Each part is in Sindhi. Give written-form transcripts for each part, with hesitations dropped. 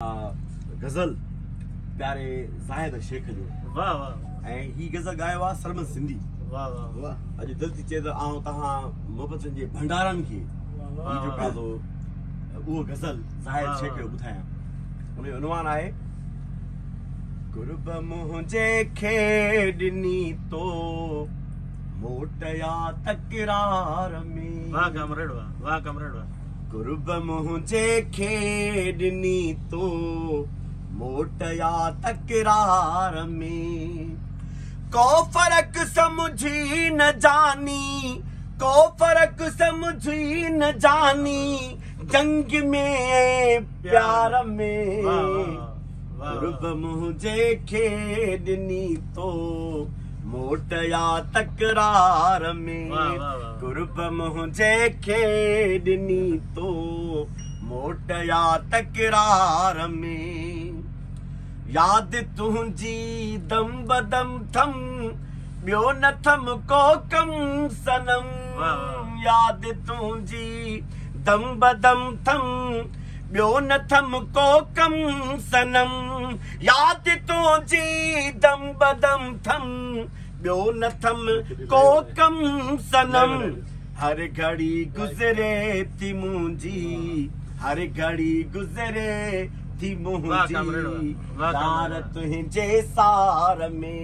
غزل پياري زاهد شيخ جو. واھ واھ. ۽ هي غزل ڳايو آ سرمد سنڌي. واھ واھ. اڄ دل ٿي چئي ته آئون توهان محبتن جي ڀنڊارن کي هي جيڪو آ سو اهو غزل زاهد شيخ جو ٻڌايان. ان جو عنوان آهي قرب منهنجي کي ڏني تو موٽ يا تڪرار ۾. واھ ڪامريڊ واھ واھ ڪامريڊ واھ. قرب منهنجي کي ڏني تو موٽ يا تڪرار ۾. ڪو فرق سمجهي نه جاني، ڪو فرق سمجهي نه جاني، جنگ ۾ پيار ۾. قرب منهنجي کي ڏني تو موٽ يا تڪرار ۾. قرب منهنجي کي ڏني تو موٽ يا تڪرار ۾. ياد تنهنجي دم بدم ٿم، ٻيو نه ٿم ڪو ڪم صنم. ياد تنهنجي دم بدم ٿم، ٻيو نه ٿم ڪو ڪم صنم. ياد تنهنجي دم بدم ٿم، ٻيو نه ٿم ڪو ڪم صنم. هر گهڙي گذري ٿي منهنجي، هر گهڙي گذري ٿي منهنجي يار تنهنجي سار ۾.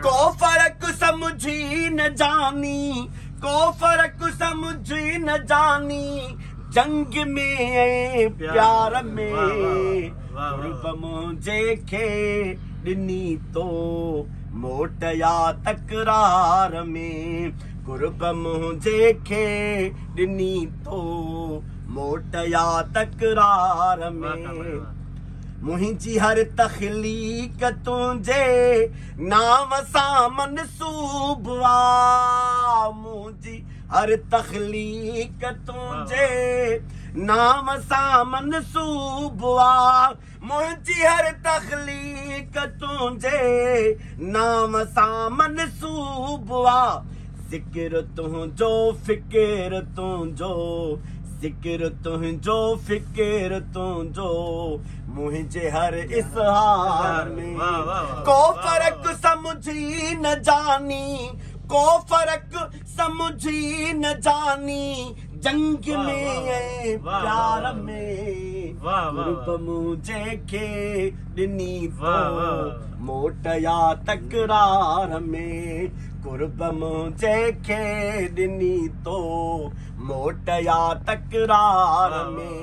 ڪو فرق سمجهي نه جاني، ڪو فرق سمجهي نه جاني، جنگ ۾ پيار ۾. قرب منهنجي کي ڏني تو موٽ يا تڪرار ۾. قرب منهنجي کي ڏني تو موٽ يا تڪرار ۾. منهنجي هر تخليق تنهنجي نام سان منسوب آ. منهنجي هر تخليق تنهنجي نام سان منسوب آ. منهنجي هر تخليق تنهنجي نام سان منسوب آ. ذڪر تنهنجو فڪر تنهنجو، ذڪر تنهنجو فڪر تنهنجو، منهنجي هر اظهار ۾. ڪو فرق سمجهي نه جاني، ڪو فرق سمجهي نه جاني، جنگ ۾ پيار ۾. قرب منهنجي کي ڏني تو موٽ يا تڪرار ۾. قرب منهنجي کي ڏني تو موٽ يا تڪرار ۾.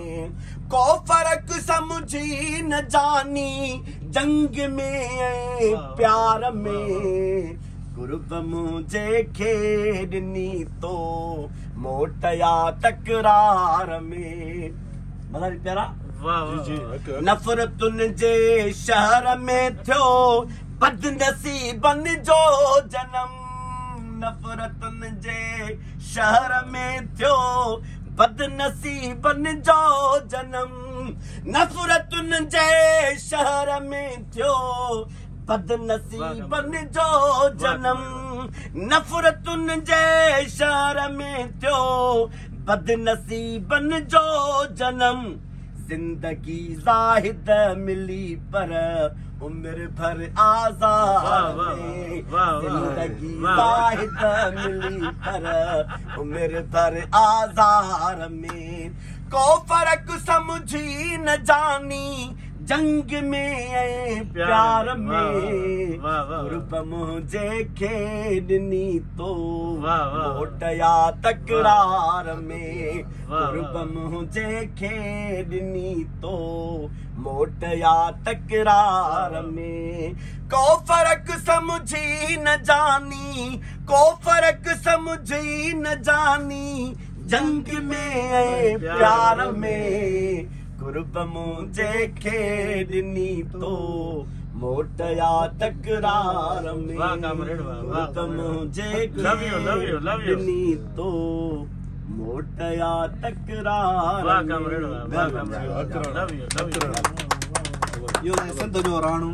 ڪو فرق سمجهي نه جاني، جنگ ۾ پيار ۾. قرب منهنجي کي ڏني تو موٽ يا تڪرار ۾. مزاري پيارا. نفرتن جي شهر ۾ ٿيو بدنصيبن جو جنم. نفرتن جي شهر ۾ ٿيو بدنصيبن جو جنم. نفرتن جي شهر ۾ ٿيو بدنصيبن جو جنم. نفرتن جي شهر ۾ ٿيو بدنصيبن جو جنم. زندگي زاهد ملي پر عمر ڀر آزار ۾. زندگي زاهد ملي پر عمر ڀر آزار ۾. ڪو فرق سمجهي نه جاني، جنگ ۾ پيار ۾. قرب منهنجي کي ڏني تو موٽ يا تڪرار ۾. قرب منهنجي کي ڏني تو موٽ يا تڪرار ۾. ڪو فرق سمجهي نه جاني، ڪو فرق سمجهي نه جاني، جنگ ۾ پيار ۾. قرب منهنجي کي ڏني تو موٽ يا تڪرار ۾. قرب منهنجي کي ڏني تو موٽ يا تڪرار ۾. سنڌ جو راڻو.